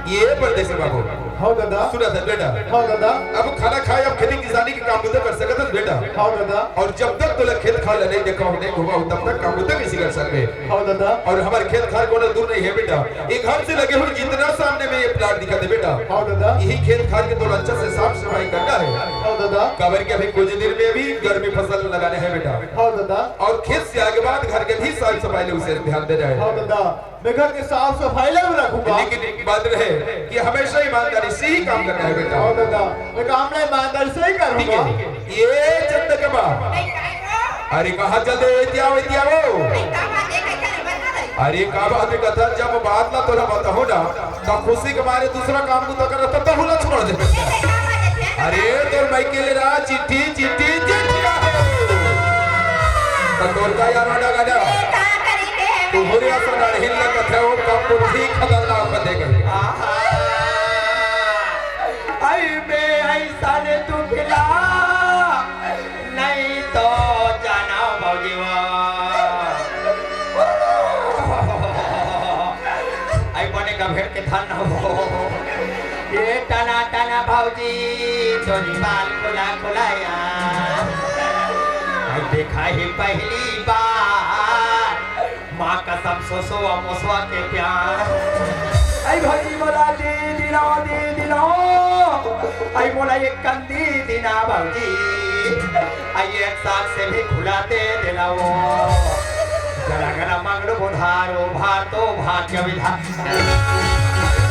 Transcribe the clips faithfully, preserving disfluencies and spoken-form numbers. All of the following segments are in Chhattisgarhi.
ये परदेसी बाबू। हाँ दादा। सुना था बेटा। हाँ दादा। अब खाना खाए, अब खेती किसानी के काम बुता कर सकत हस बेटा। हाँ दादा। और जब तक तोला खेत खार ला नहीं देखा हो, नहीं घुमा हो, तब तक काम बुता कैसे कर सकबे? हाँ दादा। और हमारे खेत खार कोनो दूर नहीं है बेटा, ये घर से लगे हुए जितना सामने में ये प्लाट दिखत हे बेटा, हाँ दादा। यही खेत खार के तोला अच्छा से साफ सफाई करना है। हाँ दादा। काबर के अभी कुछ दिन में भी गर्मी फसल लगाने है बेटा। हाँ दादा। और खेत से आगे बाद घर के भी साफ सफाई ला उसे ध्यान देना है। हाँ दादा। मैं घर के साफ सफाई ला भी रखूंगा। लेकिन एक बात रहे कि हमेशा ईमानदारी से ही काम करना है बेटा। हाँ दादा, मैं काम ना ईमानदारी से ही ठीक करूंगा। है, ये चंदा के बा। अरे कहाँ चल दे, एती आओ, एती आओ। अरे का बात है, कथा जब बात ला तोला बताहूँ ना, तो खुशी के मारे दूसरा काम बुता करत, तो तहूँ ला छोड़ दे। अरे तोर मायके ले रहा चिट्ठी, चिट्ठी, चिट्ठी। तो तोर का यार वाला गाना? तोहरे असन अड़हिल ल कथे, ओ कम बुद्धि खतरनाक बने गए। आई बे, ऐसा ने तू खिला, नहीं तो जाना भौजीवा। आई बने गभेड़ के धन हो। ये टना टना भौजी, तोरी बाल खुला खुलाया। आई देखा ही पहली बार। माँ कसम सोसो मोसवा के प्यार। आई भौजी मोला दे दिलाओ, दे दिलाओ। आई मोला एक कंदी दिना भौजी। आई एक साथ से भी खुला दे दिलाओ। गला गला मांगलो बुधारो भार तो भाग्य विधाता।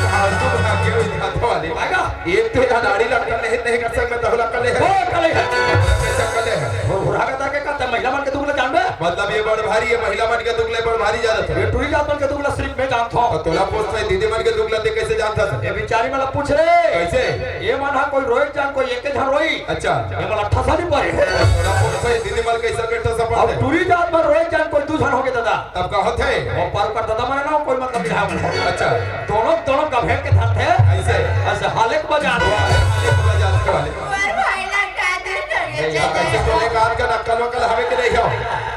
भार तो भाग्य विधाता वाले। आगा। एक तो यहाँ दाढ़ी लटकल नहीं, नहीं कर सकता, तहूँ लटकल नहीं। वो लटकल है। कैसे लटकल है? वो बुढ़ा का ताके कहता है, महिला मन के दुख ला जानबे? मतलब ये बड़ भारी है, महिला मन के दुख ले बड़ भारी जानत है। ये टूरी जात मन के दुख ला सिर्फ मैं जानता हूँ। और तोला पूछता है, दीदी मन के दुख ला ते कैसे जानता है? ये बेचारी मन ला पूछ रे। कैसे? ये मन हा कोई रोए जान, कोई एक झन रोई। अच्छा। ये मन ला ठसा नहीं पड़े। तोला पूछता है, दीदी मन कैसे बैठा सब अब है? टूरी जात मन रोए जान, कोई दू झन हो गए दादा। तब का होथे? वो पर कर दादा मन ना, कोई मतलब नहीं है। अच्छा। दोनों, दोनों गभेड़ के धरथे। ऐसे? ऐसे हाले के बजा दो। हाले के बजा दो, हाले। पर भाई लड़का दे तो ये ये यार, ऐसे तो एक आध का नक्कल वक्कल हवे के नहीं हो।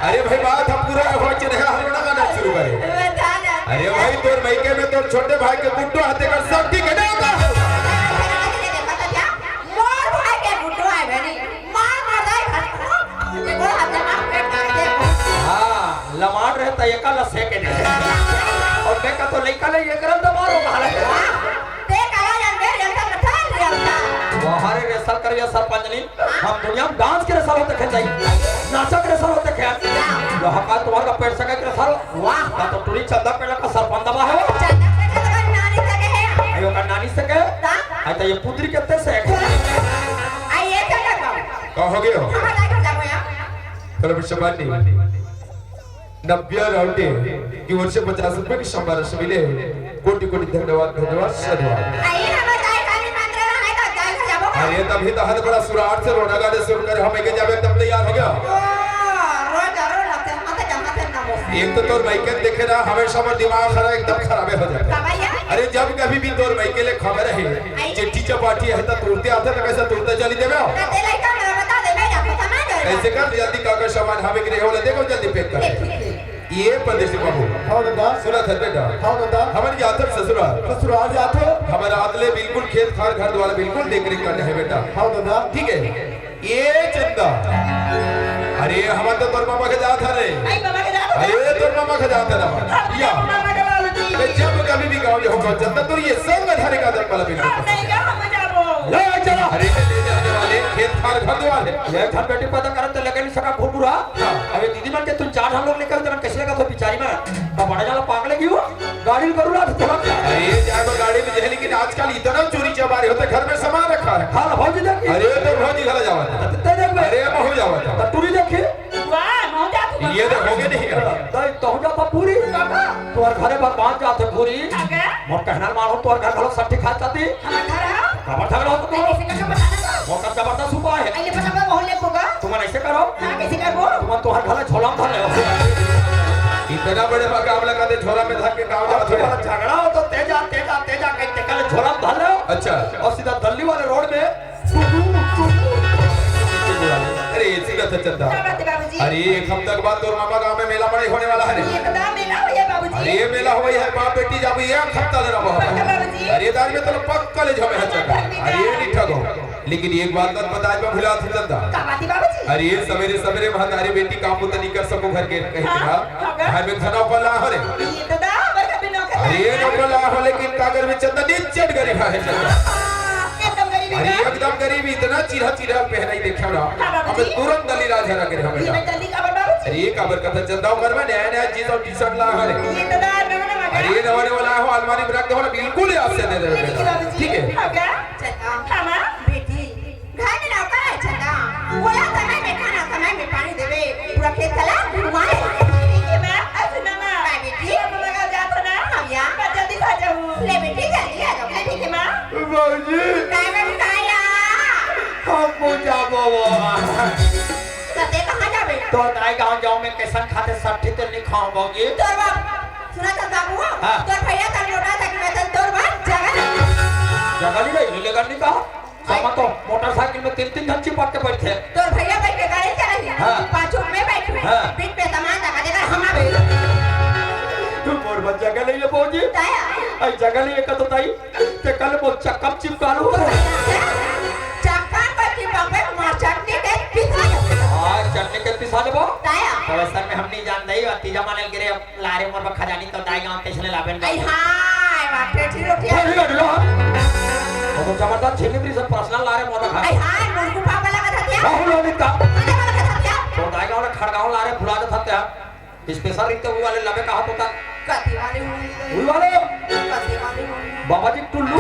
अरे भाई, बात हम पूरा हो के नहीं, हम लोग गाना शुरू करें। बता ना। अरे भाई, तोर मायके में तोर छोटे भाई के गुड्डो हाथे कर सब ठीक है ना? बता क्या? मोर भाई के गुड्डो है बेनी। मार मार दे घर को। ये बोल हम जमा पेट कर दे। हाँ, लमाट रहे त एका लसे के दे। और मैं का तो लइका ले ये करम तो मारो मारे। ते काला जानबे, रेलता कथा रेलता। बाहर रेसल करिया सरपंचनी, हम दुनिया में डांस के रेसल होते खेल जाई, नाचक रेसल होते खेल। यहाँ का तुम्हारा पेट से का रेसल? वाह। ना तो टूरी चंदा पेड़ का सरपंच दबा है वो। चंदा पेड़ का तो नानी सके है। अयो का नानी सके? ता? आई तो ये पुत्री कितने से है? आई ये चंदा का। का हो गयो? हमारा घर जाबो यार। चलो, बिशबानी। नव्या राउटे की ओर से पचास रुपए की संबा राशि मिले। कोटि कोटि धन्यवाद, धन्यवाद, धन्यवाद। अरे, हम जाए खाली मंत्र रहा है तो जाए घर जाबो का? अरे, तभी तो हद बड़ा सुरार से रोना गाने शुरू करे, हम एक जावे एकदम तैयार हो गया। ओ, रोज, रोज आते हैं, मत जा, मत जा, ना बोल। एक तो तोर मायके देखे ना, हमेशा हमारा दिमाग खराब, एकदम खराब हो जाता है। का भैया? अरे, जब कभी भी तोर मायके ले खबर है, चिट्ठी चपाटी है, तो तुरते आते, तो कैसे तुरते चली देवे? ना, दे लइका, मेरा बता दे, मैं जाके समझ जाऊंगा। ऐसे कर, जल्दी कागज सामान हमें के रहे वाला, देखो, जल्दी पैक कर। ठीक, ठीक, ठीक। ये परदेसी बाबू। हाँ दादा। सुना था बेटा। हाँ दादा। हमन जाथन ससुराल। ससुराल जाथो। हमर आदले बिल्कुल खेत खार घर द्वार बिल्कुल देख रेख करना है बेटा। हाँ दादा। ठीक है। ये चंदा। अरे, हमन तो तोर मामा के जात हन रे। आई मामा के जात हन। अरे, तोर मामा के जात हन। या। मामा के बाबूजी। मैं जब कभी भी गाँव जाऊँ चंदा, तो ये संग धरे का दम वाला बिल्कुल। हाँ, नहीं गा, हम जाबो। ले चला। अरे, ले जाने वाले खेत खार घर द्वार है। ये घर बेटी पैदा करत तो लगे नहीं सका फुरफुरा। हाँ। अबे दीदी मन के तुम चार हम लोग लेकर उधर कैसे लगा तो बिचारी में। तो बड़ा जाला पागल है क्यों? गाड़ी में करूँ ना तो थोड़ा। अरे, जाए तो गाड़ी में जाए, लेकिन आजकल इतना चोरी चमारी होते, घर में सामान रखा है। हाँ, भौजी देखी। अरे, तो भौजी घला जावत है। तो ते देख बे। अरे, महू जावत है। तो टूरी देखी। वाह, महू जात है। ये तो हो गए नहीं है। तो, तो हो जाता पूरी। काका। तोर घरे भगवान जात है पूरी। काका। मोर कहना मानो, तोर घर भलो सब ठीक ठाक जाती। हमार घर है। काबर झगड़ा होता तो? ऐसे करके बता ना। मोर का जबरदस्त उपाय है। अरे, बता, बता, मोहल्ले को का? तुम ऐसे करो। हाँ, कैसे करबो? तुम तो हर घर झोला में धर ले हो। इतना बड़े मुकाबला का दे झोला में धर के गाँव जाओ, थोड़ा। झगड़ा हो तो तेजा, तेजा, तेजा कहीं ते कल झोला में धर ले हो। अच्छा। और सीधा दिल्ली वाले रोड में टुकु, टुकु। अरे, सीधा था चंदा। क्या बात है बाबूजी? अरे, एक हफ्ता के बाद तोर मामा गाँव में मेला बड़ा ही होने वाला है रे। एकदम मेला हो ये बाबूजी। अरे ये मेला होवई हे, बाप बेटी जाबो, एक हफ्ता ले रहो। पक्का बाबूजी। अरे दारी में तो पक्का ले जाबे हे चंदा। अरे ये नहीं ठगो। लेकिन एक बात मत बताए, मैं भुला थी चंदा। का बात है बाबूजी? अरे ये सवेरे सवेरे महतारी बेटी काम तो नहीं कर सको घर के कहीं हाँ, का। हाँ, घर में खाना वाला हो रे। ये तो दा, हमर घर में नौकर अरे ये है। नौकर ला हो, लेकिन कागर में चंदा निच्चट गरीब है चंदा। एकदम गरीब अरे है। एकदम गरीब, इतना चिरा चिरा पहनाई देखा ना। हाँ, बाबूजी। हमें तुरंत दली राजा लगे हमें ये ना। मैं दली का बाबूजी। अरे ये काबर कथा चंदा उमर में नया नया जींस और टी शर्ट ला हरे। ये तो दार नवा नवा अरे ये नवा नवा ला हो, अलमारी में रख दे हो ना, बिल्कुल याद से दे दे बेटा। ठीक है। हो गया? चंदा। हाँ, माँ। बेटी, घर में नौकर है चंदा। बोला समय में खाना, समय में पानी देवे। पूरा खेत चला घुमाए। ठीक है, माँ। अब सुना, माँ। बाय बेटी। अब लगा जाता ना। हाँ, या। मैं जल्दी से आ जाऊँ। ले बेटी, जल्दी आ जाओ। ठीक है, माँ। बाबूजी। काय में खाया? हम पूजा बाबा। त ते कहाँ जाबे? तोर दाई गाँव जाऊँ मैं, कैसन खाते सट्ठी तेल नहीं खाऊँ बाबूजी। तोर बाप, सुना त बाबू, हाँ। तोर भैया तन लोटा तक में तन तोर बाप जगह नहीं। जगह नहीं रही, लेकर नहीं कहा। समा तो मोटरसाइकिल में तीन तीन झन चिपक के बैठे। तोर भैया बैठ के गाड़ी चलाही, हाँ। पाछू में बैठ में, हाँ। पीठ पे सामान रखा देकर हम आबे। तू मोर बस जगह नहीं है बाबूजी। ताया। आई जगह नहीं है का तो ताई, ते कल वो चक्का में चिपका लो। चक्का में चिपका के मार चटनी के पिसा दो। हाँ, चटनी के पिसा देबो। ताया। तो असल में हम नहीं जानते ही, तीजा माने गिरे अब लारे मोर बा खजानी तो दाई गाँव कैसे लाबेन बा। आई हाय, बाटे ठीक हो ठीक। अरे, अरे, अरे। वो तो जबरदस्त झिल्ली से पर्सनल लारे मोर बा खा। आई हाय, मुर्गू पापा लगा था क्या? राहुल अमित का। अरे, लगा था क्या? तो दाई गाँव ने खड़गांव लारे भुला दे था क्या? स्पेशल रीते वो वाले लबे कहा तो था। कति वाले हुई? वो वाले। कति वाले हुई? बाबा जी टुल्लू।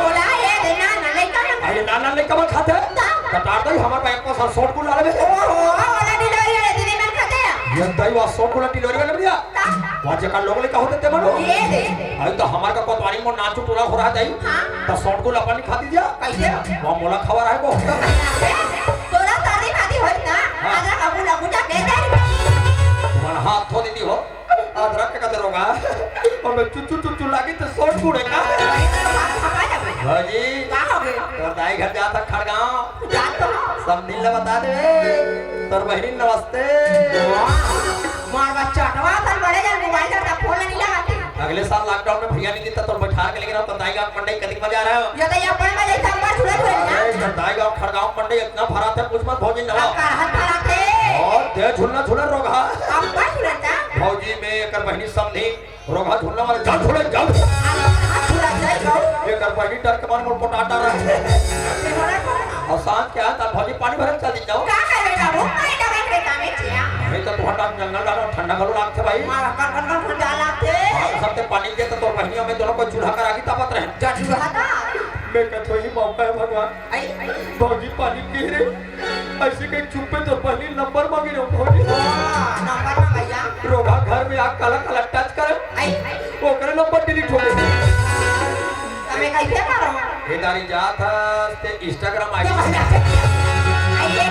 ओला ये दे ना, ना, नहीं कर। अरे ना, ना, नहीं कमल खाते। ता? कटार दो, हमारे पास एक सौ साठ को ला ले। ओ, ओ, ओला डिलीवरी वाले दीदी मन खाते हैं। ये दाई वा सौ को डिलीवरी वाले भैया। ता? वहाँ जगह लोग लेकर होते थे मनो। ये दे। अरे तो हमारे का कोतवाली में नाचू टोला हो रहा था ही। हाँ। तो साठ को अपन नहीं खाती जा। कैसे? वहाँ मोला खबर है को। तोला सारी खाती होई ना। हाँ। आधा बाबू लगू जा के दे। तुम्हारा हाथ धो देती हो। अदरक के कदर होगा। और मैं चुचू चुचू लागी तो सोच बूढ़े का। भौजी, का हो गए? तोर दाई घर जात हन खड़गांव। जात तो हो। सब मिल ले बता दे। तोर बहिनी नमस्ते। वाह, मारवा चटवा तन बड़े जन मोबाइल कर फोन नहीं लगाते। अगले साल लॉकडाउन में भैया नहीं देता तो बैठा के लेके रहो, तोर दाई गांव मंडई कदी बजा रहे हो? ये तो ये अपन में जैसे अंबर छुड़े छुड़े ना। अरे, तोर दाई गांव खड़गांव मंडई इतना भरा था, कुछ मत भौजी नवा। अब का हाथ भरा थे? और दे झुलना झुलर रोगा। अब का झुलता? भौजी में एकर बहिनी समधी रोगहा झुलना वाले, जल झुले, जल। हाथ झुला जाए, जाओ। एकर बहिनी डर के मारे मोर पोटाटा रहे। ये हो रहा कौन? और सांझ के आए, तब भौजी पानी भरन चल दी जाओ। का करे बाबू? पानी डबल के कामे चिया। नहीं तो तुम्हारा जंगल डालो, ठंडा घलो लागथे भाई। मारा कर कर कर ठंडा लागथे। हाँ, तो सबसे पानी दे तो तोर बहिनी हमें दोनों को चूल्हा करा के तापत रहे। जा चूल्हा था। मैं कथो ही मौका है भगवान। आई, आई। भौजी पानी पी रे। ऐसे कहीं चुप्पे तो पहली नंबर मांगे रे भौजी। वाह, नंबर में भैया। रोगहा घर में आग काला काला टच करे। आई। ओकरे नंबर डिलीट हो गए। तमे कैसे करो? हे दारी जात हस ते Instagram तो ID। भैया, आई ये